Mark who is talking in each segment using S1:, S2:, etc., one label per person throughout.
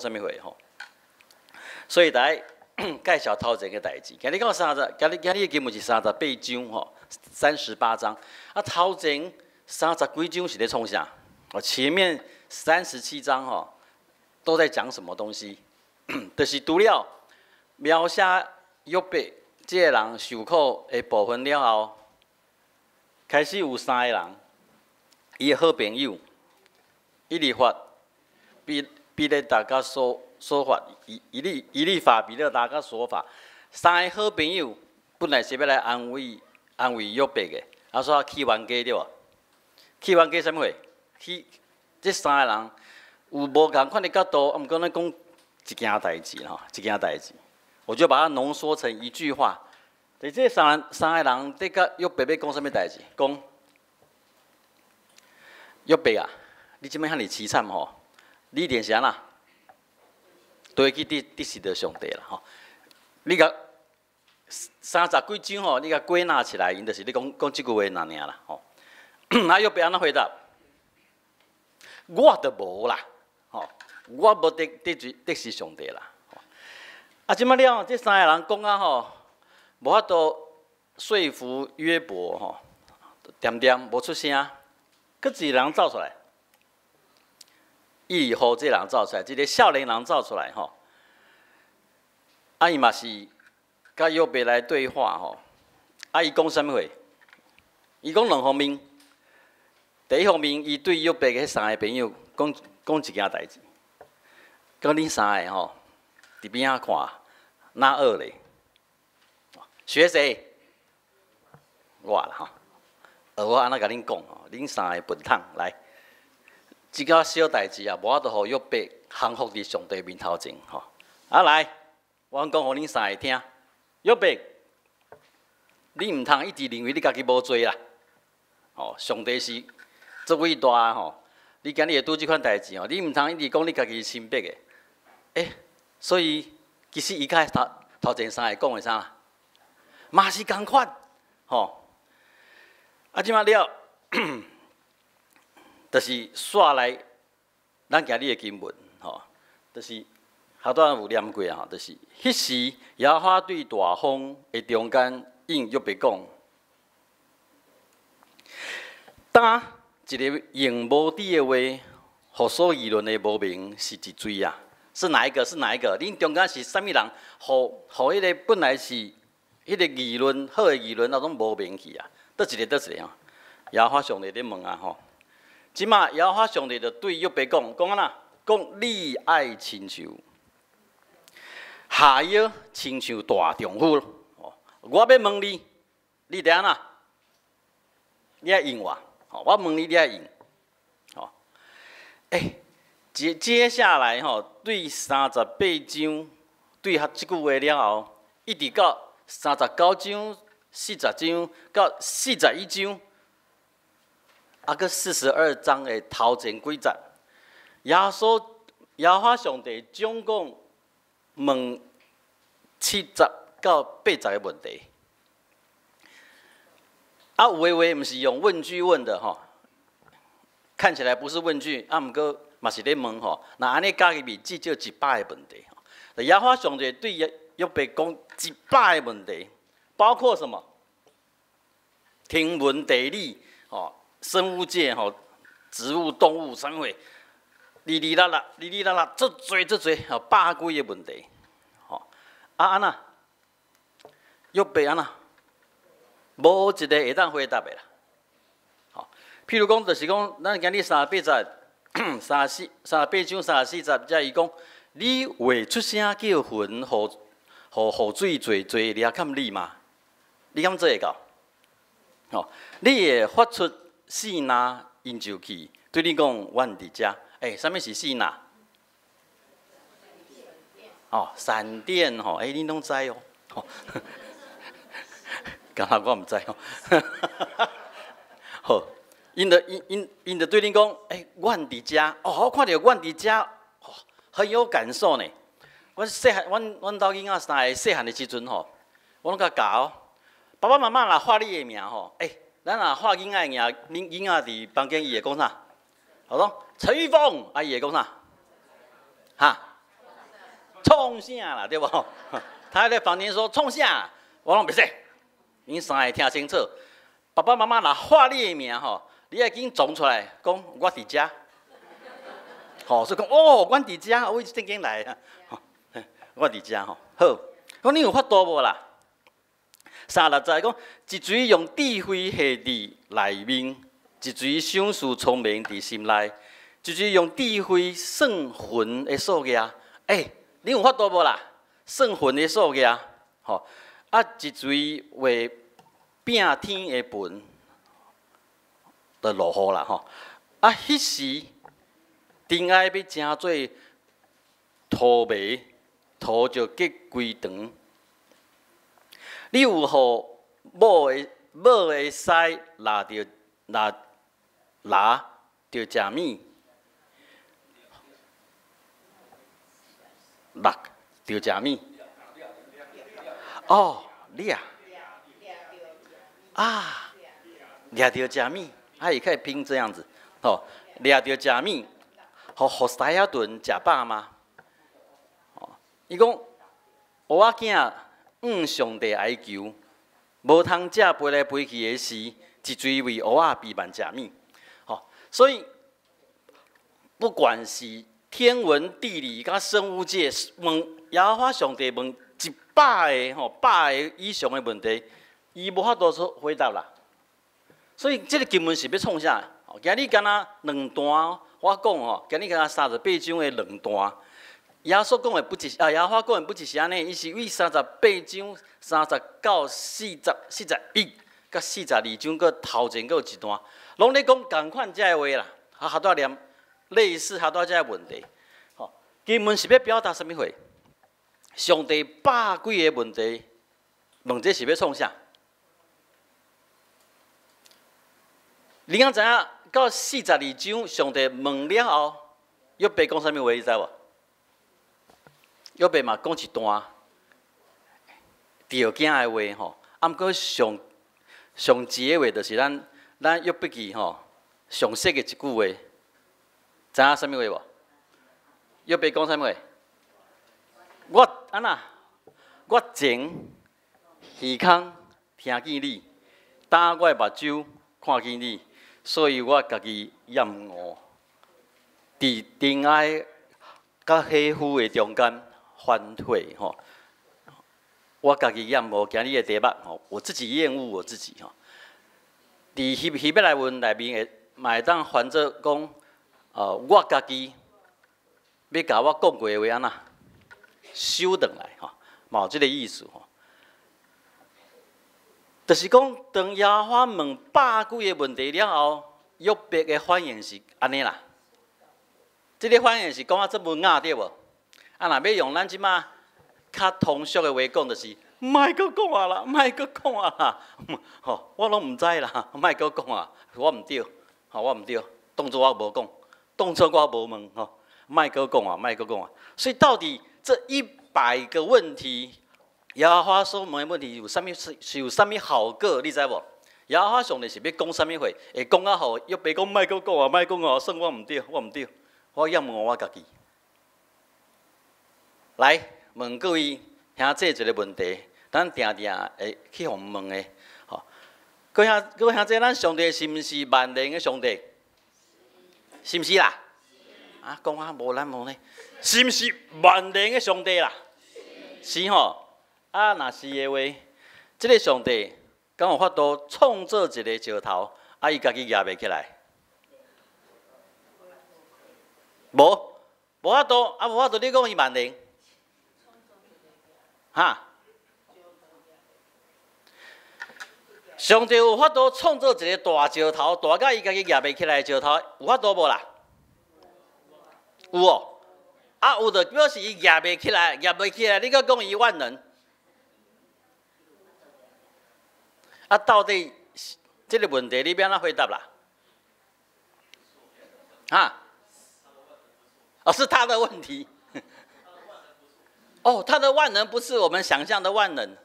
S1: 啥物貨吼。所以來介紹頭前个代誌。今日到三十，今日今日的經文是三十八章吼，38章。啊，頭前三十幾章是咧創啥？哦，前面37章吼，都在講什麼東西？就是除了描寫約伯這个人受苦的部分了後，開始有三个人，伊的好朋友，以利法、比勒達佮瑣法，以利法、比勒達佮瑣法，三个好朋友本來是欲來安慰安慰約伯的，啊，煞去冤家對無？去冤家啥物貨？去這三个人有無仝款的角度，啊，毋過咱講一件代誌吼，一件代誌，我就把它濃縮成一句話。佇這三個人佇佮約伯欲講啥物代誌？講約伯啊，你這擺遐爾淒慘吼，你一定是按怎？都會去得罪著上帝啦吼。你共三十幾章吼，你共歸納起來，𪜶就是咧講講這句話爾爾啦吼。啊，約伯按怎回答？我著無啦，吼，我無得罪上帝啦。啊，這擺了，這三個人講啊吼，無法度說服約伯吼，恬恬無出聲，閣一個人走出來，以利戶這個人走出來，一個少年人走出來吼，啊，伊嘛是佮約伯來對話吼，啊，伊講啥物話？伊講兩方面。第一方面，伊對約伯彼三个朋友講講一件代誌，講恁三个吼，佇邊仔看，哪惡咧？學誰？我啦吼，我按怎共恁講吼？恁三个笨桶來，這個小代誌啊，無法度予約伯降服佇上帝面頭前吼。啊來，我講予恁三個聽，約伯，你毋通一直認為你家己無罪啦。吼，上帝是足偉大吼，你今日會拄這款代誌吼，你毋通一直講你家己是清白的。欸，所以其實伊佮頭頭前三个講的啥？嘛是仝款，吼。啊，這擺了，就是煞來咱今日的經文，吼，就是頭拄仔有念過啊，就是彼時耶和華對大風的中間應約伯講，當一个用無知的話，予所議論的無明是一罪啊！是哪一個？是哪一個？恁中間是啥物人？予予彼个本來是彼个議論好的議論，啊，攏無明去啊！佗一个？佗一个啊？耶和華上帝咧問啊吼！這馬耶和華上帝就對約伯講，講按怎？講你愛親像下藥，親像大丈夫。哦，我欲問你，你著按怎？你愛應我。我問你，你愛應。吼，欸，接下來吼，對三十八章對這句話了後，一直到39章、40章到41章，啊，閣42章的頭前幾節，耶穌耶和華上帝總共問70到80個問題。啊，有的話毋是用問句問的吼，看起來不是問句，啊，毋過嘛是咧問吼。若按呢加入去，至少一百个問題。耶和華上帝對約伯講一百个問題，包括什麼？天文地理，吼，生物界吼，植物、動物，啥物貨，哩哩啦啦，哩哩啦啦，足濟足濟，吼，百幾个問題，吼，啊按怎？約伯按怎？無一個會當回答的啦。吼，譬如講，就是講，咱今日三十八節、三十四、38章34節，遮伊講，你會出聲叫雲，予予雨水濟濟掠崁你嗎？你敢做會到？吼，你會發出爍爁，𪜶就去對你講，阮佇遮。欸，啥物是爍爁？哦，閃電吼，欸，恁攏知哦。敢若我毋知哦。好，𪜶就對恁講，欸，阮佇遮，哦，我看著阮佇遮，很有感受呢。阮細漢，阮兜囡仔三个細漢的時陣吼，我攏共教哦。爸爸媽媽若喊你的名吼，欸，咱若喊囡仔的名，恁囡仔佇房間伊會講啥？我講陳玉峰，啊，伊會講啥？哈？創啥啦，對無？他在房間說創啥，我攏袂使。恁三个聽清楚，爸爸媽媽若喊你的名吼，你愛緊衝出來講我佇遮。吼，所以講哦，阮佇遮，我正經來啊。我佇遮吼，好。講你有法度無啦？36節講，一錘用智慧下佇內面，一錘想事聰明佇心內，一錘用智慧算雲的數額。欸，你有法度無啦？算雲的數額，吼啊！一錘畫變天的雲，就落雨啦，吼啊！彼時塵埃欲成做塗糜，塗就結規長。你有予母的鰓抐著抐抐著食物，搦著食物。哦，掠啊，掠著食物，啊，伊可以拼這樣子，吼，掠著食物，予予獅仔脣食飽嗎？哦，伊講芋仔囝向上帝哀求，無通食飛來飛去的時，一錘為芋仔備辦食物。吼，所以不管是天文地理佮生物界，問耶和華上帝問100個吼，100個以上的問題，伊無法度說回答啦。所以這个經文是欲創啥？今日敢若兩段，我講吼，今日敢若38章的兩段。耶穌講的不只啊，耶和華講的不只是按呢，伊是為38章30到40、41佮42章，閣頭前閣有一段，攏咧講仝款這个話啦，啊，哈多念類似哈多這个問題。吼，經文是欲表達啥物話？上帝百幾个問題，問這是欲創啥？你敢知影？到42章，上帝問了後，約伯講啥物話？你知無？約伯嘛講一段著驚的話吼，啊，毋過上上濟的話，就是咱約伯記吼上熟的一句話，知影啥物話無？約伯講啥物話？我按怎？我前耳空聽見你，今我的目睭看見你，所以我家己厭惡，佇塵埃佮火灰的中間反悔吼。我家己厭惡今日的題目吼，我自己厭惡我自己吼。佇希伯來文內面會嘛會當翻做講，我家己欲共我講過的話按怎收轉來吼，嘛有這个意思吼。就是講，當耶和華問百幾个問題了後，約伯的反應是按呢啦。這个反應是講啊這文雅對無？啊，若欲用咱這馬較通俗的話講，就是莫閣講啊啦，莫閣講啊啦，吼，我攏毋知啦，莫閣講啊，我毋對，吼，我毋對，當作我無講，當作我無問，吼，莫閣講啊，莫閣講啊。所以到底這100個問題，耶和華所問的問題有啥物是有啥物效果？你知無？耶和華上帝是欲講啥物話？會講啊，予約伯講莫閣講啊，莫講啊，算我毋對，我毋對，我厭惡我家己。來問各位兄姊一个問題，咱定定會去予問的，吼。各位兄姊，咱上帝是毋是萬能的上帝？是毋是啦？啊，講啊無咱無呢？是毋是萬能的上帝啦？是吼。啊，若是的話，這个上帝敢有法度創造一个石頭，啊，伊家己舉袂起來？無，無法度，啊，無法度，你講伊萬能？哈？上帝有法度創造一個大石頭，大甲伊家己舉袂起來的石頭，有法度無啦？有哦，啊，有就表示伊舉袂起來，舉袂起來，你閣講伊萬能？啊，到底這个問題你欲按怎回答啦？哈？哦，是他的問題。哦，他的萬能不是我們想象的萬能。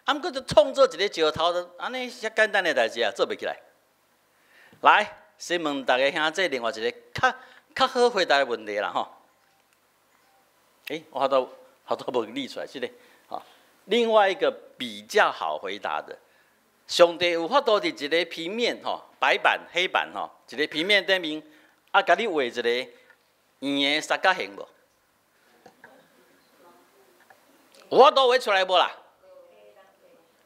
S1: 啊，毋過就創造一个石頭，就按呢遐簡單的代誌啊，做袂起來。來，先問大家兄姊另外一个較好回答的問題啦，吼。欸，我法度好多無列出來，是咧。好，另外一個比較好回答的，上帝有法度佇一个平面吼，白板、黑板吼，一个平面頂面，啊，共你畫一个圓的三角形無？有法度畫出來無啦？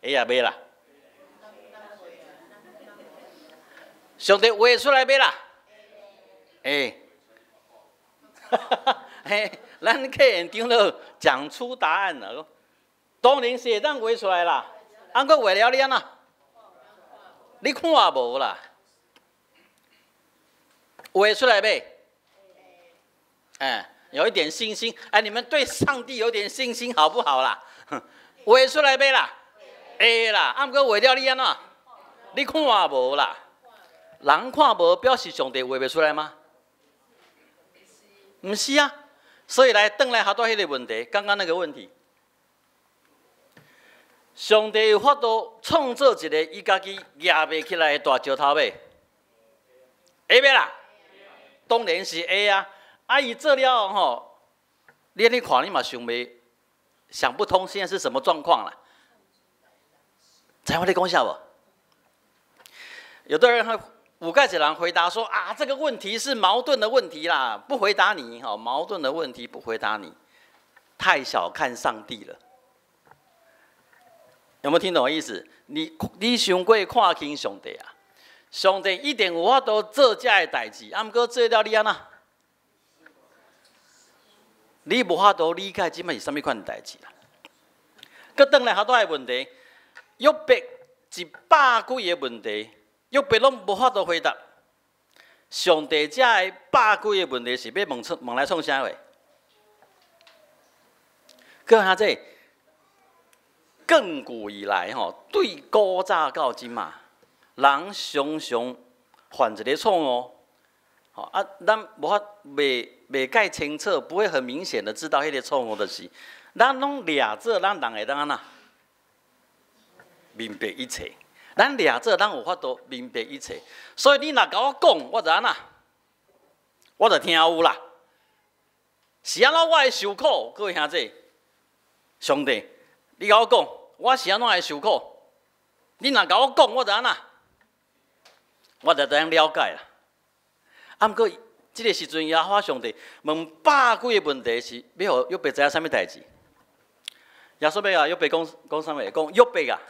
S1: 會啊，袂啦？上帝畫出來袂啦？會。嘿，咱客現場都講出答案了。當然是會當畫出來啦，啊，閣畫了你按怎？你看無啦？畫出來未？哎，有一點信心，哎，你們對上帝有點信心好不好啦？畫出來未啦？會啦，啊，毋過畫了你按怎？你看無啦？人看無表示上帝畫袂出來嗎？毋是啊，所以來轉來頭拄彼个問題，剛剛那個問題，上帝有法度創造一个伊家己舉袂起來的大石頭未？會袂啦？當然是會啊！啊，伊做了吼，你按呢看，你嘛想袂想不通，現在是什麼狀況啦？知影我咧講啥無？有的人會。有蓋一人回答說：啊，這個問題是矛盾的問題啦，不回答你。吼，矛盾的問題不回答你，太小看上帝了。有沒有聽懂我意思？你傷過看輕上帝啊？上帝一定有法度做這个代誌，啊，毋過做了你按怎？你無法度理解這擺是啥物款代誌啦。閣轉來頭拄的問題，約伯一百幾个問題。約伯攏無法度回答，上帝這个百幾个問題是欲問出問來創啥貨？閣下這亘古以來吼，對古早到今嘛，人常常犯一个錯誤，吼啊，咱無法袂蓋清楚，不會很明顯的知道彼个錯誤就是，咱攏掠做咱人會當按怎明白一切。咱掠做，咱有法度明白一切。所以你若共我講，我就按怎，我就聽有啦。是按怎我會受苦？各位兄弟，上帝，你共我講，我是按怎會受苦？你若共我講，我就按怎，我就知影了解啦。啊，毋過這个時陣，耶和華上帝問百幾个問題，是欲予約伯知影啥物代誌？耶穌欲共約伯講講啥物？講約伯啊！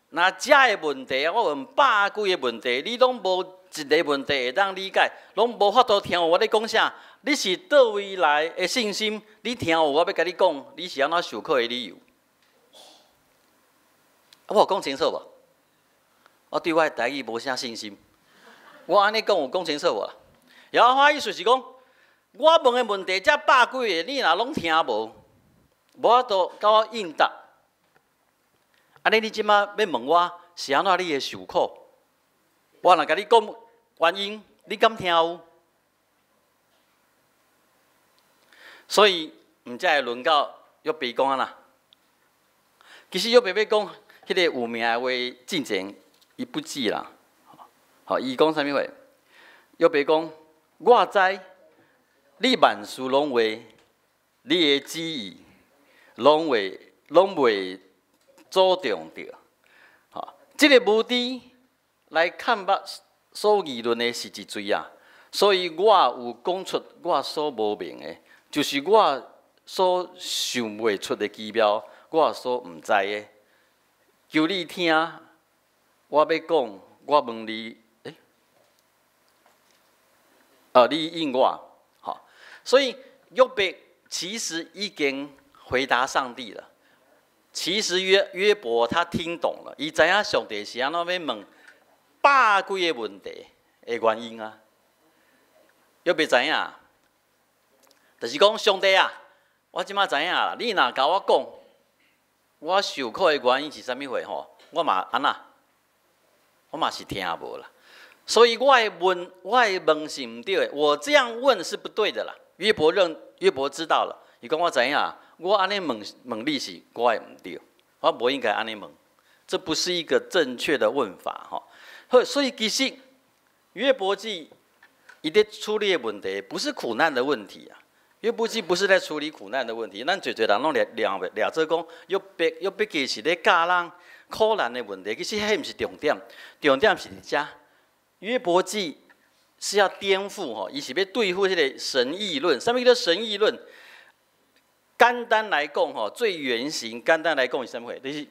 S1: 若這个問題啊，我問百幾个問題，你攏無一个問題會當理解，攏無法度聽有我咧講啥？你是佗位來的信心？你聽有我欲共你講，你是按怎受苦的理由？啊，我有講清楚無？我對我的台語無啥信心。我按呢講有講清楚無？耶和華意思是講，我問的問題這百幾个，你若攏聽無，無法度共我應答。按呢，你這擺欲問我是按怎你會受苦？我若共你講原因，你敢聽有？所以，毋才會輪到約伯講按怎？其實約伯欲講彼个有名的話，進前伊不止啦。好，伊講啥物話？約伯講：我知你萬事攏話，你的旨意攏袂阻擋著。吼，這个無知來看捌所議論的是一罪啊！所以我有講出我所無明的，就是我所想袂出的奇妙，我所毋知的。求你聽，我欲講，我問你，欸，你應我，吼。所以約伯其實已經回答上帝了。其實約伯他聽懂了，伊知影上帝是按怎欲問百幾个問題的原因啊。約伯知影，就是講上帝啊，我這擺知影啦。你若共我講，我受苦的原因是啥物貨吼？我嘛按怎？我嘛是聽無啦。所以我的問是毋對的，我這樣問是不對的啦。約伯知道了，伊講我知影，我按呢問問你是我的毋對，我無應該按呢問，這不是一個正確的問法吼。好，所以其實約伯記伊咧處理的問題不是苦難的問題啊。約伯記不是在處理苦難的問題，咱濟濟人攏掠掠掠做講約伯記是咧教人苦難的問題，其實彼毋是重點，重點是佇遮。約伯記是要顛覆吼，伊是欲對付這个神義論。啥物叫做神義論？簡單來講吼，最原型簡單來講是啥物貨？就是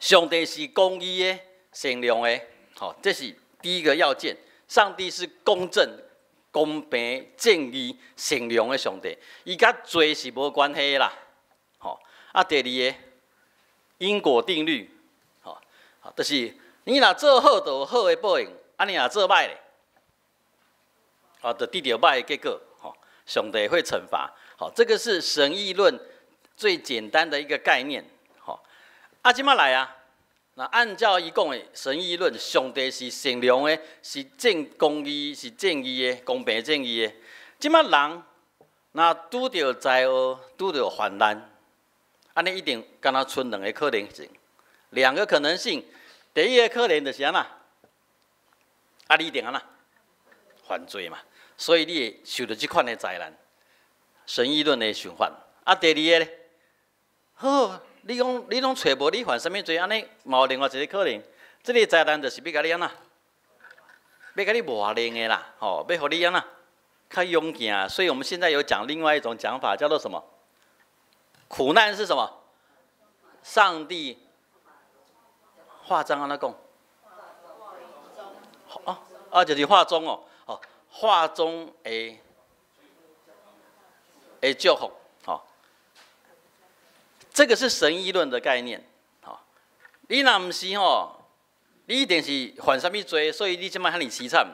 S1: 上帝是公義的、善良的，吼，這是第一個要件。上帝是公正、公平、正義、善良的上帝，伊佮罪是無關係的啦，吼。啊，第二个因果定律，吼，就是你若做好，就有好的報應；啊，你若做䆀咧，啊，就得著䆀的結果，吼，上帝會懲罰。好，這個是神義論最簡單的一個概念，吼。啊，這馬來啊，那按照伊講的神義論，上帝是善良的，是正公義，是正義的，公平正義的。這馬人若拄著災禍，拄著患難，按呢一定敢若賰兩个可能性，兩個可能性。第一个可能就是按怎？啊，你一定按怎？犯罪嘛，所以你會受著這款的災難。神義論的想法。啊，第二个咧，好，你講你攏揣無你犯啥物罪，按呢嘛有另外一个可能，這个災難就是欲共你按怎？欲共你磨練的啦，吼，欲予你按怎？較勇健。所以我們現在有講另外一種講法，叫做什麼？苦難是什麼？上帝化妝按怎講？哦，啊，就是化妝哦，哦，化妝的祝福，吼，這個是神義論的概念，吼，你若毋是吼，你一定是犯啥物罪，所以你這擺遐爾淒慘，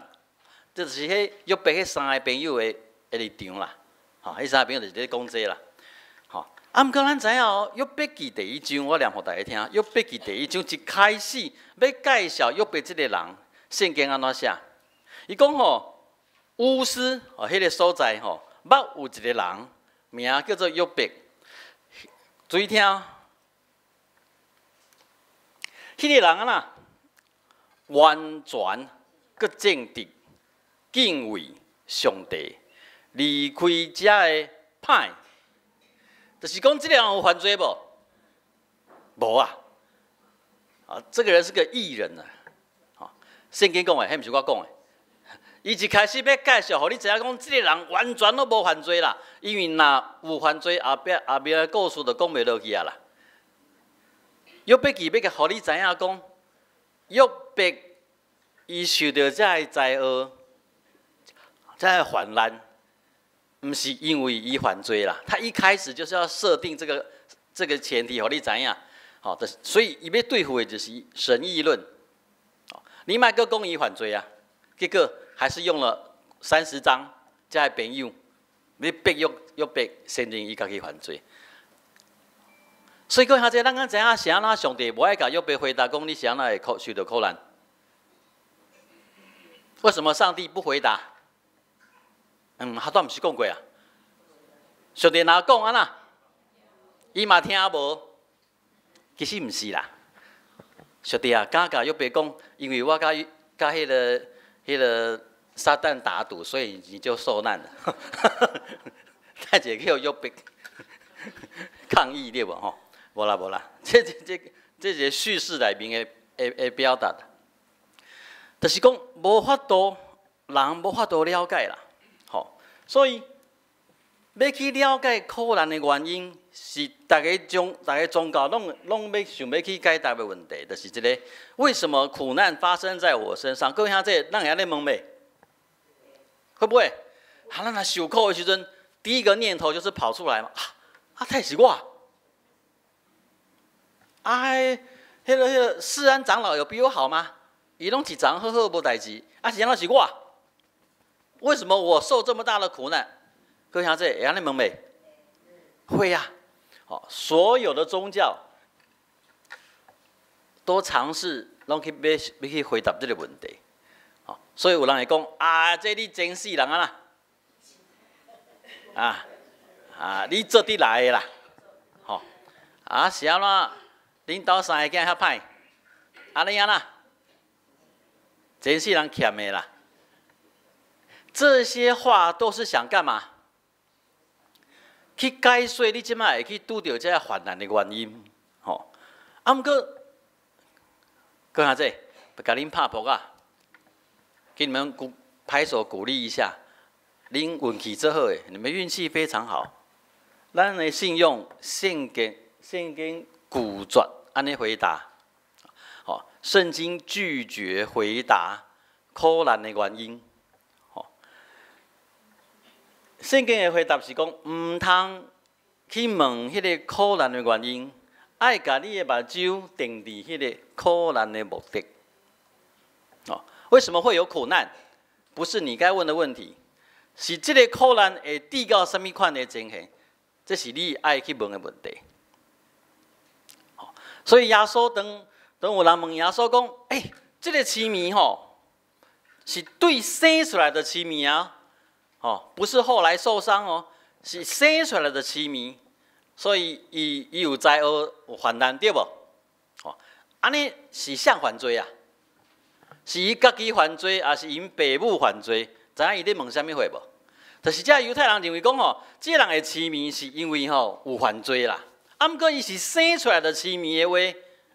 S1: 這就是彼約伯彼三个朋友的立場啦，吼，彼三个朋友就是咧講這啦，吼，啊，毋過咱知影哦，約伯記第一章，我念予大家聽，約伯記第一章一開始欲介紹約伯這个人，聖經按怎寫？伊講吼，烏斯哦，彼个所在吼，捌有一个人，名叫做約伯。注意聽，彼个人按怎，完全閣正直，敬畏上帝，離開遮的歹，就是講這个人有犯罪無？無啊！啊，這個人是個義人啊！吼，聖經講的，彼毋是我講的。伊一開始欲介紹，予你知影講，這个人完全攏無犯罪啦。因為若有犯罪，後壁後面的故事就講袂落去啊啦。約伯記欲予你知影講，約伯伊受著遮的災禍、遮的患難，毋是因為伊犯罪啦。他一開始就是要設定這個前提，予你知影。吼，所以伊欲對付的就是神義論。你莫閣講伊犯罪啊，結果還是用了30章，遮的朋友，欲逼約伯承認伊家己犯罪。所以講遐濟，咱敢知影是按怎上帝無愛共約伯回答講你是按怎會苦受著苦難？為什麼上帝不回答？嗯，他拄毋是講過啊？上帝若講按怎，伊嘛聽無？其實毋是啦。上帝啊，敢共約伯講，因為我佮彼個撒旦打賭，所以你就受難了。太濟叫約伯抗議對無吼？無啦無啦，這是敘事內面的表達。就是講無法度，人無法度了解啦，吼。所以欲去了解苦難的原因，是逐个宗教攏欲想欲去解答的問題，就是這個為什麼苦難發生在我身上？各位兄弟，咱會按呢問袂？會不會？啊，咱若受苦的時陣，第一個念頭就是跑出來嘛，啊，啊，太是我，啊，彼個世安長老有比我好嗎？伊攏一昨好好無代誌，啊，是按怎是我？為什麼我受這麼大的苦難？各位兄弟，會按呢問袂？會啊。好，所有的宗教都嘗試攏去欲去回答這個問題。好，所以有人會講啊，這你前世人啊啦，啊啊，你做得來的啦，吼，啊是按怎？恁兜三个囝較歹，按呢按怎？前世人欠的啦。這些話都是想幹嘛？去解說你這擺會去拄著這個患難的原因，吼。啊，毋過，閣下這，共恁拍噗仔，給你們鼓拍手鼓勵一下，恁運氣足好的，你們運氣非常好。咱的信用聖經，聖經拒絕按呢回答，吼，聖經拒絕回答苦難的原因，吼。聖經的回答是講，毋通去問彼个苦難的原因，愛共你的目睭定佇彼个苦難的目的。哦，為什麼會有苦難？不是你該問的問題，是這个苦難會致到啥物款的情形？這是你愛去問的問題。所以耶穌當當有人問耶穌講：“欸，這个痴迷吼，是對生出來的痴迷啊，哦，不是後來受傷哦，是生出來的痴迷，所以伊伊有災禍有患難對無？哦，按呢是誰犯罪啊？是伊家己犯罪，抑是𪜶爸母犯罪？知影伊咧問啥物話無？就是這猶太人認為講吼，這个人會痴迷是因為吼有犯罪啦。啊，毋過伊是生出來就痴迷的話，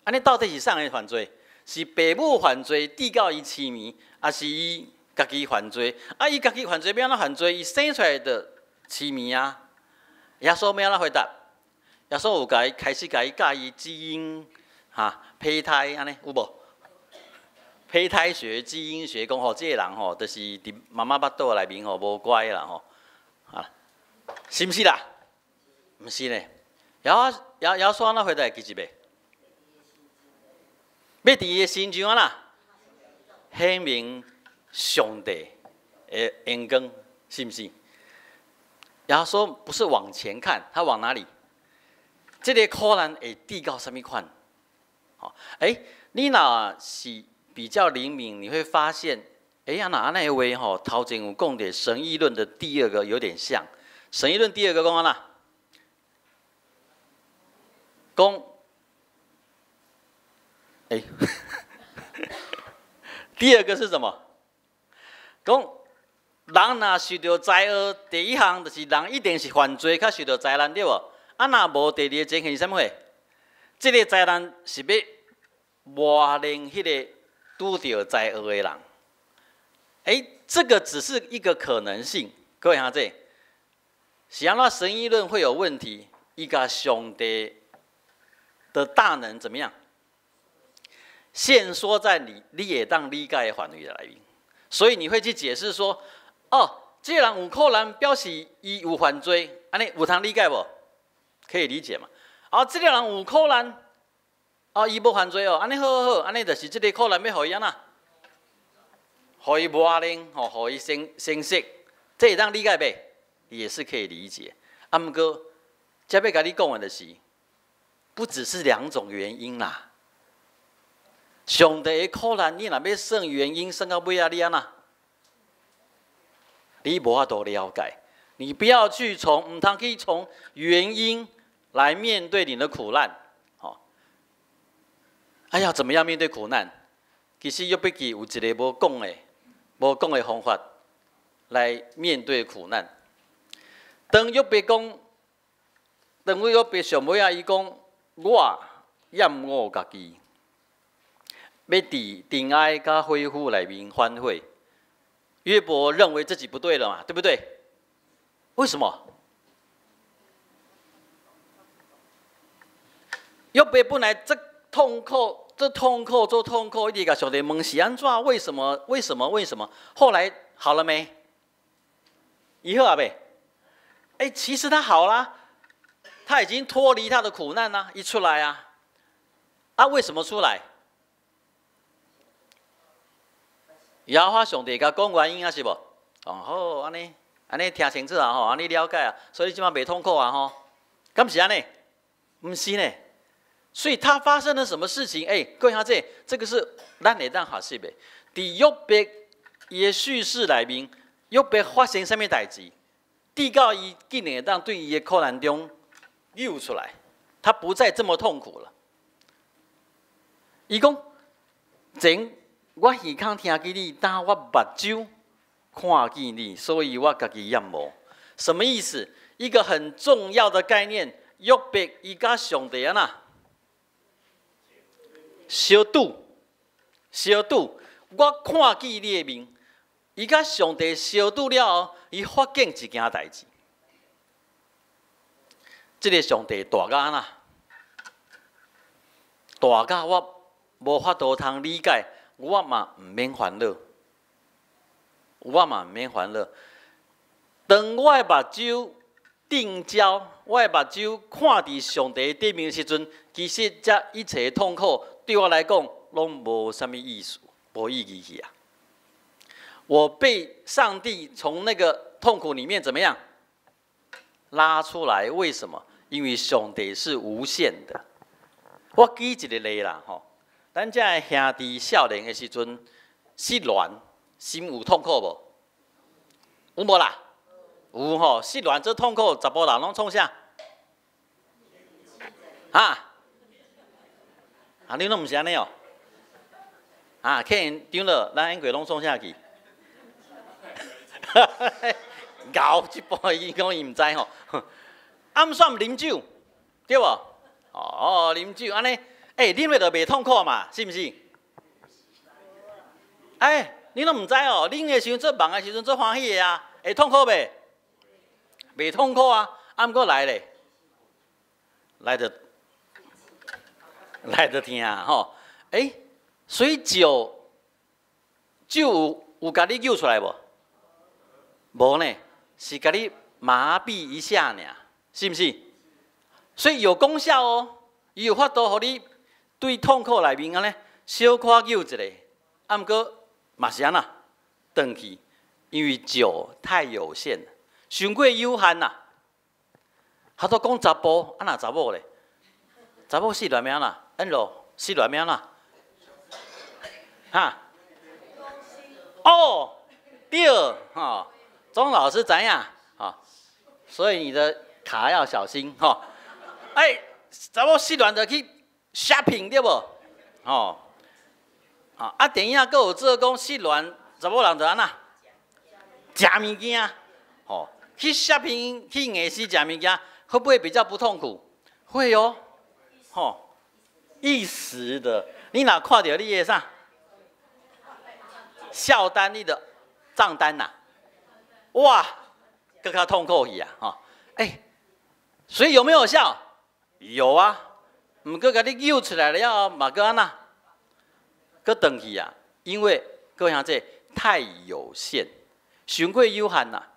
S1: 按呢到底是啥人犯罪？是爸母犯罪，致到伊痴迷，抑是伊家己犯罪？啊，伊家己犯罪欲按怎犯罪？伊生出來就痴迷啊！耶穌欲按怎回答？耶穌有共伊開始共伊教伊基因哈胚胎按呢有無？胚胎學、基因學講吼，這个人吼，就是佇媽媽腹肚內面吼無乖啦吼，啊，是毋是啦？毋是呢。耶耶耶穌按怎回答會記得袂？欲佇伊的身上按怎顯明上帝的榮光，是毋是？耶穌不是往前看，他往哪裡？這个苦難會致到啥物款？吼，欸，你若是比較靈敏，你會發現，欸，啊若按呢話吼，頭前有講著神義論的第二個有點像。神義論第二個講按怎？講，欸，第二個是什麼？講人若受著災禍，第一項就是人一定是犯罪，較受著災難對無？啊，若無第二个情形是啥物貨？這个災難是欲磨練彼个拄著災禍的人。欸，這個只是一個可能性，各位兄弟，是按怎神義論會有問題？伊共上帝的大能怎麼樣？限縮在你你會當理解的範圍內面，所以你會去解釋說，哦，這個人有可能表示伊有犯罪，按呢有通理解無？可以理解嘛？哦，這個人有可能，哦，伊無犯罪哦，按呢好好好，按呢就是這個苦難欲予伊按怎？予伊磨練，吼，予伊成成熟，這會當理解袂？也是可以理解。啊，毋過，這欲共你講的就是，不只是兩種原因啦。上帝的苦難，你若欲算原因，算到尾仔，你按怎？你無法度了解。你不要去從，毋通去從原因來面對你的苦難。吼，哎呀，怎麼樣面對苦難？其實約伯記有一个無講的、無講的方法來面對苦難。當約伯講，當約伯上尾仔，伊講我厭惡家己，欲佇塵埃佮火烌內面反悔。約伯認為自己不對了嘛，對不對？為什麼？約伯本來這痛苦、這痛苦、這痛苦，一直共上帝問是按怎？為什麼？為什麼？為什麼？後來好了沒？伊好啊未？欸，其實他好啦，他已經脫離他的苦難啦，一出來啊，啊，為什麼出來？耶和華上帝共講原因啊，是無？哦，好，按呢，按呢聽清楚啊，吼，按呢了解啊，所以這擺袂痛苦啊，吼，敢是按呢？毋是呢。所以他發生了什麼事情？欸，各位兄弟，這個是咱會當學習的。佇約伯伊的敘事內面，約伯發生啥物代誌？直到伊竟然會當對伊的苦難中救出來，他不再這麼痛苦了。伊講前我耳孔聽見你，今我目睭看見你，所以我家己厭惡。什麼意思？一個很重要的概念，約伯伊佮上帝按怎相拄相拄，我看見你的面，伊佮上帝相拄了後，伊發現一件代誌。這个上帝大甲按怎？大甲我無法度通理解，我嘛毋免煩惱，我嘛毋免煩惱。當我的目睭定焦，我的目睭看佇上帝頂面的時陣，其實這一切痛苦對我來講，攏無啥物意思，無意義去啊！我被上帝從那個痛苦裡面怎麼樣拉出來？為什麼？因為上帝是無限的。我舉一個例啦，吼，咱遮的兄弟少年的時陣失戀，心有痛苦無？有無啦？有吼，失戀這痛苦，查埔人攏創啥？哈？啊，你攏毋是按呢哦？啊，客人長老，咱演過攏創啥去？𠢕這步伊講伊毋知吼。暗算啉酒，對無？哦，啉酒按呢，欸，啉了就袂痛苦嘛，是毋是？欸，你攏毋知哦？啉的時陣做夢的時陣足歡喜的啊，會痛苦袂？袂痛苦啊，啊，毋過來咧，來就來就疼吼。欸，所以酒酒有共你救出來無？無呢，是共你麻痹一下爾，是毋是？所以有功效哦，伊有法度予你對痛苦內面按呢小可救一下，啊，毋過嘛是按怎轉去，因為酒太有限，傷過有限啦。較多講查埔，啊若查某咧，查某失戀欲按怎？按怎失戀欲按怎？哈？哦，對，吼，鍾老師知影，吼，所以你的卡要小心，吼。欸，查某失戀就去 shopping 對無？吼，啊，電影閣有做講失戀，查某人就按怎？食物件，吼，去 shopping 去夜市食物件，會不會比較不痛苦？會哦，吼，一時的。你若看著你的啥？帳單，你的賬單吶，哇，閣較痛苦去啊，吼，欸，所以有沒有效？有啊，毋過共你救出來了後，嘛閣按怎？閣轉去啊，因為各位兄弟太有限，傷過有限啦。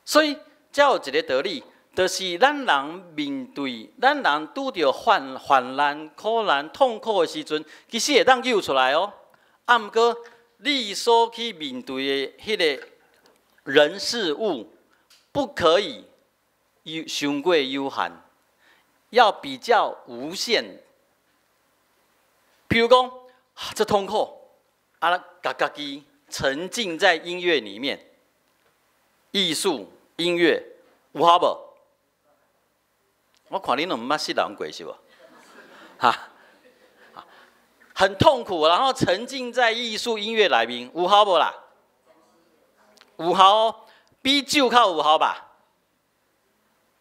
S1: 所以才有一個道理，就是咱人面對咱人拄著患患難、苦難、痛苦的時陣，其實會當救出來哦。啊，毋過你所去面對的彼个人事物，不可以有傷過有限，要比較無限。譬如講，這痛苦，啊，共家己沉浸在音樂裡面，藝術音樂有效無？我看你攏毋捌失戀過是無？哈，很痛苦，然後沉浸在藝術音樂內面，有效無啦？有效哦，比酒較有效吧？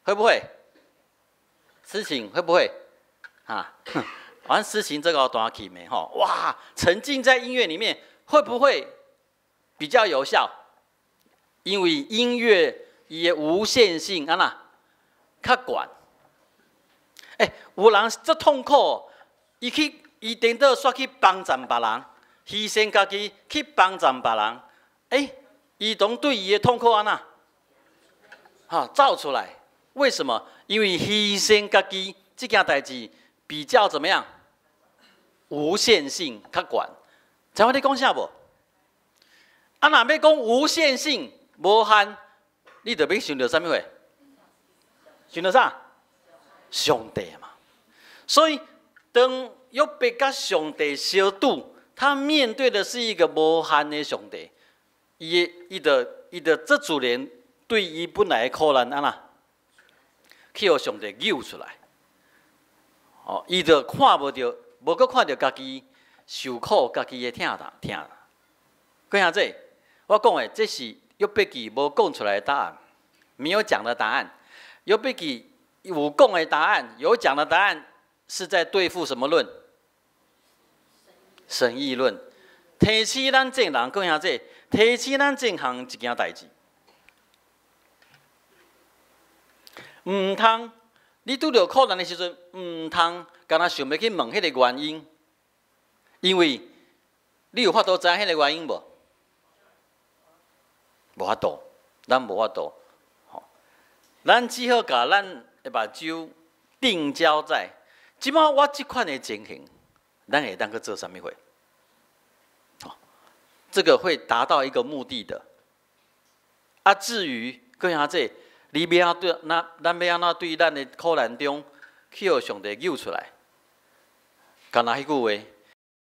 S1: 會不會？詩情會不會？啊，玩詩情這個彈琴的吼，哇，沉浸在音樂裡面，會不會比較有效？因為音樂伊的無限性，按怎較懸。欸，有人足痛苦，伊去伊顛倒煞去幫贊別人，犧牲家己去幫贊別人。欸，伊當對伊的痛苦按怎？哈，走出來。為什麼？因為犧牲家己這件代誌比較怎麼樣？無限性較懸。知影我咧講啥無？啊，若欲講無限性、無限，你就欲想著啥物貨？想著啥？上帝嘛。所以當約伯佮上帝相拄，他面對的是一個無限的上帝。伊伊就伊就這自然對伊本來的苦難按怎？去予上帝救出來。哦，伊就看無著，無閣看著家己受苦、家己的疼痛疼。各位兄弟，我講的這是約伯記無講出來的答案。沒有講的答案。約伯記有講的答案，有講的答案是在對付什麼論？神義論。提醒咱眾人講啥這？提醒咱眾人一件代誌。毋通，你拄著苦難的時陣，毋通干焦想欲去問彼个原因，因為你有法度知影彼个原因無？無法度，咱無法度。吼，咱只好共咱的目睭定焦在，這擺我這款的情形，咱會當去做啥物貨？吼，這個會達到一個目的的。啊，至於閣啥這，你欲按怎對，那咱欲按怎對咱的苦難中去予上帝救出來？干焦彼句話，